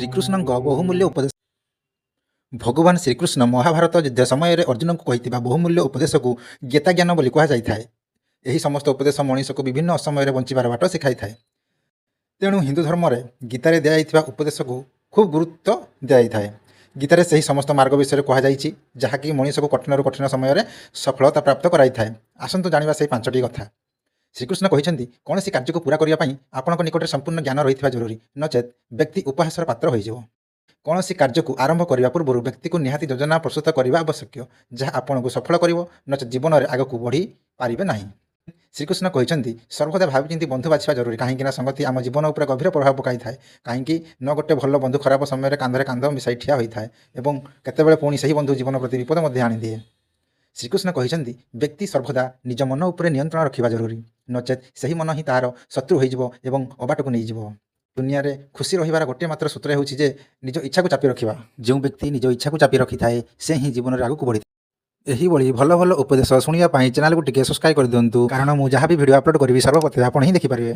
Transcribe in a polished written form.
ଶ୍ରୀକୃଷ୍ଣଙ୍କ ବହୁମୂଲ୍ୟ ଉପଦେଶ। ଭଗବାନ ଶ୍ରୀକୃଷ୍ଣ ମହାଭାରତ ଯୁଦ୍ଧ ସମୟରେ ଅର୍ଜୁନଙ୍କୁ କହିଥିବା ବହୁମୂଲ୍ୟ ଉପଦେଶକୁ ଗୀତା ଜ୍ଞାନ ବୋଲି କୁହାଯାଇଥାଏ। ଏହି ସମସ୍ତ ଉପଦେଶ ମଣିଷକୁ ବିଭିନ୍ନ ଅସମୟରେ ବଞ୍ଚିବାର ବାଟ ଶିଖାଇଥାଏ। ତେଣୁ ହିନ୍ଦୁ ଧର୍ମରେ ଗୀତାରେ ଦିଆଯାଇଥିବା ଉପଦେଶକୁ ଖୁବ୍ ଗୁରୁତ୍ୱ ଦିଆଯାଇଥାଏ। ଗୀତାରେ ସେହି ସମସ୍ତ ମାର୍ଗ ବିଷୟରେ କୁହାଯାଇଛି, ଯାହାକି ମଣିଷକୁ କଠିନରୁ କଠିନ ସମୟରେ ସଫଳତା ପ୍ରାପ୍ତ କରାଇଥାଏ। ଆସନ୍ତୁ ଜାଣିବା ସେହି ପାଞ୍ଚଟି କଥା। ଶ୍ରୀକୃଷ୍ଣ କହିଛନ୍ତି, କୌଣସି କାର୍ଯ୍ୟକୁ ପୂରା କରିବା ପାଇଁ ଆପଣଙ୍କ ନିକଟରେ ସମ୍ପୂର୍ଣ୍ଣ ଜ୍ଞାନ ରହିଥିବା ଜରୁରୀ, ନଚେତ୍ ବ୍ୟକ୍ତି ଉପହାସର ପାତ୍ର ହୋଇଯିବ। କୌଣସି କାର୍ଯ୍ୟକୁ ଆରମ୍ଭ କରିବା ପୂର୍ବରୁ ବ୍ୟକ୍ତିକୁ ନିହାତି ଯୋଜନା ପ୍ରସ୍ତୁତ କରିବା ଆବଶ୍ୟକ, ଯାହା ଆପଣଙ୍କୁ ସଫଳ କରିବ, ନଚେତ୍ ଜୀବନରେ ଆଗକୁ ବଢ଼ି ପାରିବେ ନାହିଁ। ଶ୍ରୀକୃଷ୍ଣ କହିଛନ୍ତି, ସର୍ବଦା ଭାବିଚିନ୍ତି ବନ୍ଧୁ ବାଛିବା ଜରୁରୀ, କାହିଁକିନା ସଙ୍ଗତି ଆମ ଜୀବନ ଉପରେ ଗଭୀର ପ୍ରଭାବ ପକାଇଥାଏ। କାହିଁକି ନ ଗୋଟେ ଭଲ ବନ୍ଧୁ ଖରାପ ସମୟରେ କାନ୍ଧରେ କାନ୍ଧ ମିଶାଇ ଠିଆ ହୋଇଥାଏ ଏବଂ କେତେବେଳେ ପୁଣି ସେହି ବନ୍ଧୁ ଜୀବନ ପ୍ରତି ବିପଦ ମଧ୍ୟ ଆଣିଦିଏ। ଶ୍ରୀକୃଷ୍ଣ କହିଛନ୍ତି, ବ୍ୟକ୍ତି ସର୍ବଦା ନିଜ ମନ ଉପରେ ନିୟନ୍ତ୍ରଣ ରଖିବା ଜରୁରୀ, ନଚେତ୍ ସେହି ମନ ହିଁ ତାହାର ଶତ୍ରୁ ହୋଇଯିବ ଏବଂ ଅବାଟକୁ ନେଇଯିବ। ଦୁନିଆରେ ଖୁସି ରହିବାର ଗୋଟିଏ ମାତ୍ର ସୂତ୍ର ହେଉଛି ଯେ ନିଜ ଇଚ୍ଛାକୁ ଚାପି ରଖିବା। ଯେଉଁ ବ୍ୟକ୍ତି ନିଜ ଇଚ୍ଛାକୁ ଚାପି ରଖିଥାଏ, ସେ ହିଁ ଜୀବନରେ ଆଗକୁ ବଢ଼ିଥାଏ। ଏହିଭଳି ଭଲ ଭଲ ଉପଦେଶ ଶୁଣିବା ପାଇଁ ଚ୍ୟାନେଲକୁ ଟିକେ ସବସ୍କ୍ରାଇବ୍ କରିଦିଅନ୍ତୁ, କାରଣ ମୁଁ ଯାହା ବି ଭିଡ଼ିଓ ଅପଲୋଡ଼ କରିବି, ସର୍ବପ୍ରଥମେ ଆପଣ ହିଁ ଦେଖିପାରିବେ।